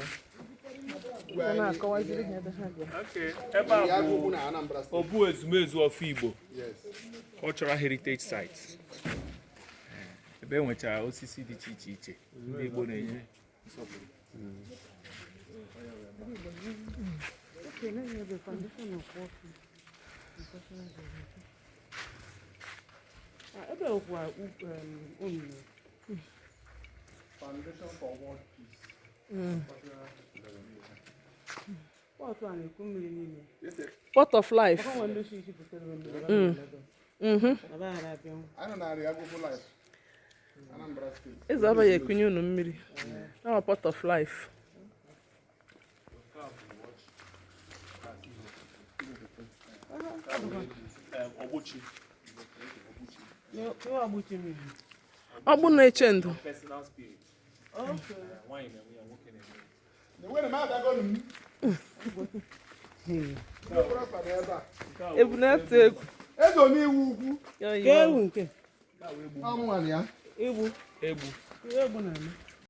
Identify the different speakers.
Speaker 1: na-eme.
Speaker 2: Ọ na-akọwaziri ha ebe ha bịa.
Speaker 3: Okay, ebe a
Speaker 1: Ya
Speaker 3: bụ
Speaker 1: bụ na Anambra State.
Speaker 3: Obu Ezumezu of Igbo
Speaker 1: Yes.
Speaker 3: Cultural Heritage Site. Ebe e nwechara osisi dị iche iche iche ndị Igbo na-enye nsọpụrụ.
Speaker 4: Okay, let me have the foundation of work. Professional development. Ah, ebe okwu a unu
Speaker 1: Foundation for World Peace.
Speaker 4: pọtụ a na-ekwu mmiri niile.
Speaker 2: Pot of life.
Speaker 4: Ọkwa ndị shishi butere mmiri. Na ba ara abịa.
Speaker 1: Anyị nọ na Ariagugu Life, Anambra State.
Speaker 2: Eze abaghị ekunye unu mmiri. Ama pot of life.
Speaker 3: Ogbuchi.
Speaker 4: Ihe ọgbuchi mmiri.
Speaker 2: Ọgbụ na-eche ndụ.
Speaker 3: Personal spirit.
Speaker 4: Okay.
Speaker 3: Nwaanyị na-enwe ya, nwoke na-enwe ya.
Speaker 1: Na-enwere m adagonu m. Ndị okorobịa nọ ebe a.
Speaker 2: Ebu na-atụ egwu.
Speaker 1: Eze omeiwu ukwu.
Speaker 2: Ya
Speaker 4: Ka
Speaker 2: ya.
Speaker 4: ewu nke
Speaker 1: Ọmụnwa na ya.
Speaker 4: igbu
Speaker 3: Egbu.
Speaker 4: ihe egbu na-eme.